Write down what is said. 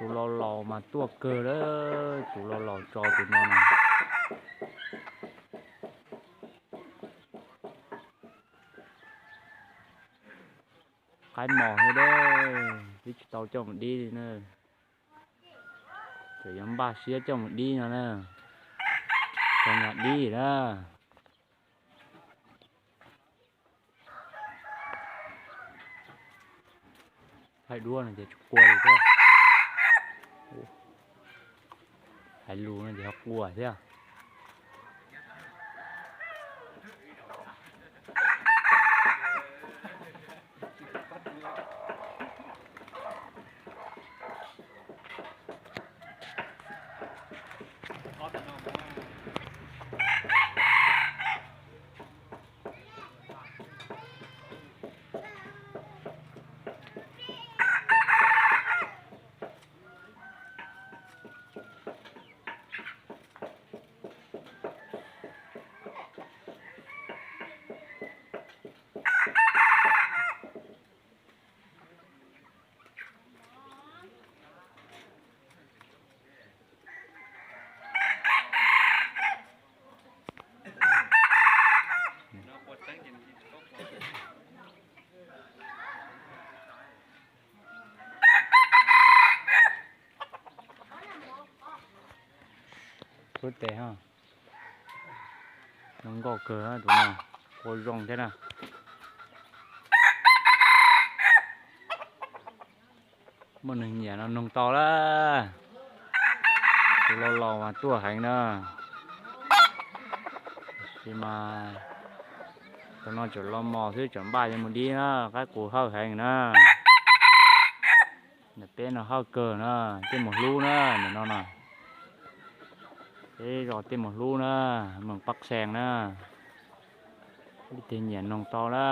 Tus laus laus mas tuaj kawg lawm, tus laus laus tso tus no na. Qaib mos thiab, twb tsis tau coj mus dib li na. Tseem yuav npaj siab coj mus dib no na. Tau nyag dib na. Hais duab no ces tsis qua li thiab. Hais lus no ces ho qua thiab. Ub tes ho, zoo nkauj kawg tus no, qua zoo thiab na. Muaj neeg nyiam no noog tau lawm. Tus laus laus mas tuaj heev na. Tab sis mas tus no tseem los mos xwb, tseem npaj yuav mus dib na, qaib qus hawj heev na. Ntawm peb no hawj kawg na, Tiaj Mus Hlub na, ntawm no na. Peb zos Tiaj Mus Hlub na, moos Paj Xees na. Leej twg nyiam noog tau na.